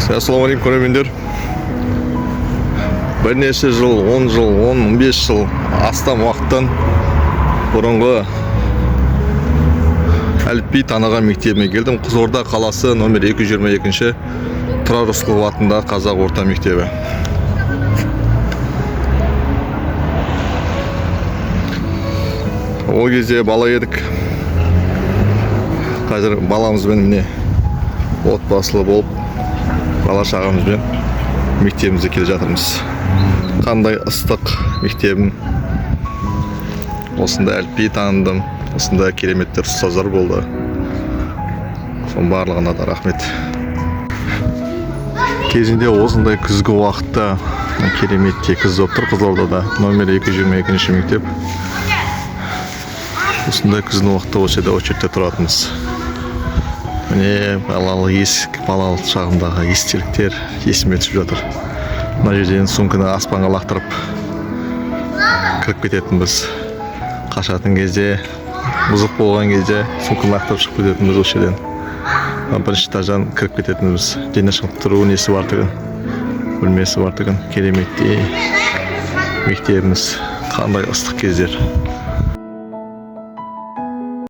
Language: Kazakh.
Ассалаумағалейкум, көрермендер! Бірнеше жыл, 10 жыл, 10-15 жыл астам уақыттан бұрынғы әліпби таныған мектебіме келдім. Қызылорда қаласы, номер 222 Тұрар Рысқұлов атындағы қазақ орта мектебі. Ол кезде бала едік, қазір баламызбен, міне, отбасылы болып, бала шағамызбен мектебімізге келе жатырмыз. Қандай ыстық мектебім! Осында әліпби таныдым, осында кереметтер ұстаздар болды. Соның барлығына да рахмет. Кезінде осындай күзгі уақытта керемет күз болып тұр Қызылордада, номер 222 мектеп. Осындай күздің уақытта осы жерде очередьте тұратынбыз. Міне, балалық ес, балалық шағымдағы естеліктер есіме түсіп жатыр. Мына жерден сумканы аспанға лақтырып кіріп кететінбіз. Қашатын кезде, бұзық болған кезде сумканы лақтырып шығып кететінбіз осы жерден. Мына бірінші этаждан кіріп кететінбіз. Дене шынықтыру несі бар тұғын, бөлмесі бар тұғын. Кереметтей мектебіміз, қандай ыстық кездер!